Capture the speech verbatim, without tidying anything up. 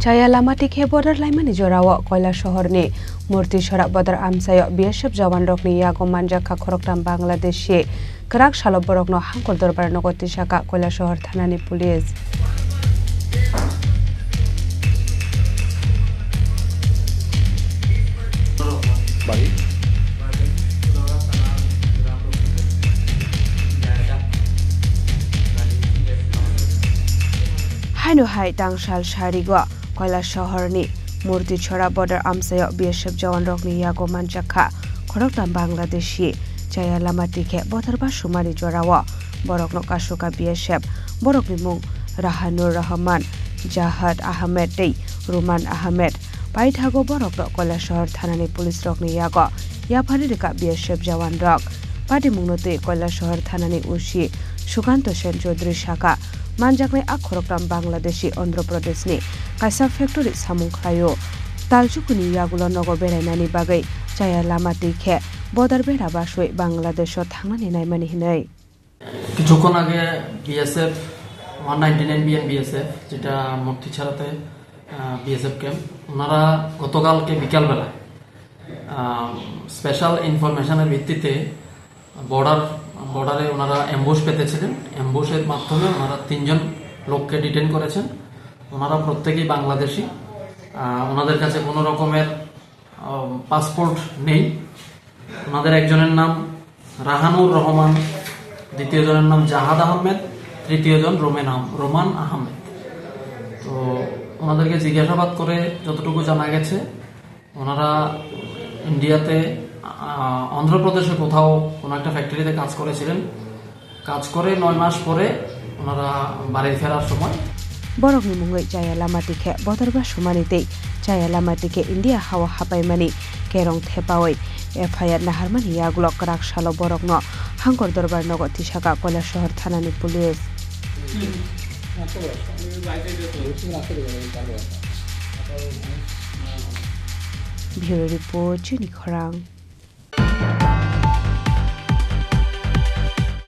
Chaya lama tikhe border laimani jorao Koilasohorni Murtisora border amchaio B S F jawanrokni yago manjakha khoroktham Bangladeshi. Kwrak salo borokno Hangkor Dorbar nogo tisakha Koilasohor thanani police. Haino hai tangsal sarigo Koilasohorni Murtisora border amchaio B S F jawanrokni yago manjakha khoroktham Bangladeshi. Chaya lama tikhe border basumani jorao borokno kasukha B S F. Borokni mung Rahanur Rahman, Jahad Ahmed tei Ruman Ahmed. Paithago borokno Koilasohor thanani police rokni yago yaphari rwkha B S F jawan rok. Patimungno twi Koilasohor thanani O C Sukanto Sen Chaudhary sakha, manjaknai a khoroktham Bangladeshi Andhra Pradeshni kaisa factory samung khlaio. Talchukuni yagulo nogo berainani bagwi chaya lama twi khe border bera baswi Bangladesho thangnani naimani hinwi. কিছুক্ষণ আগে BSF, one ninety nine BN BSF, যেটা মূর্তিছড়াতে, আহ, BSF camp, ওনারা গতকালকে বিকালবেলা, আহ, স্পেশাল ইনফরমেশনের ভিত্তিতে বর্ডার, বর্ডারে ওনারা অ্যাম্বুশ পেতেছিলেন। অ্যাম্বুশের মাধ্যমে ওনারা তিনজন লোককে ডিটেইন করেছেন। ওনারা প্রত্যেকেই বাংলাদেশি। আহ, ওনাদের কাছে কোনো রকমের, আহ, পাসপোর্ট নেই। ওনাদের একজনের নাম রাহানুর রহমান, দ্বিতীয় জনের নাম জাহাদ আহমেদ, তৃতীয় জন রোমেন আহম-, রোমান আহমেদ। তো ওনাদেরকে জিজ্ঞাসাবাদ করে যতটুকু জানা গেছে, ওনারা ইন্ডিয়াতে, আহ, অন্ধ্রপ্রদেশে কোথাও কোনো একটা ফ্যাক্টরিতে কাজ করেছিলেন। কাজ করে নয় মাস পরে ওনারা বাড়ি ফেরার সময় Borokni mungwi chaya lama tikhe border basumani tei chaya lama tikhe India hao hapaimani kerong thepawi F I R naharmani yagulo kwrak salo borokno Hangkor Dorbar nogo tisakha Koilasohor thanani police. Bureau Report, Chini Khorang.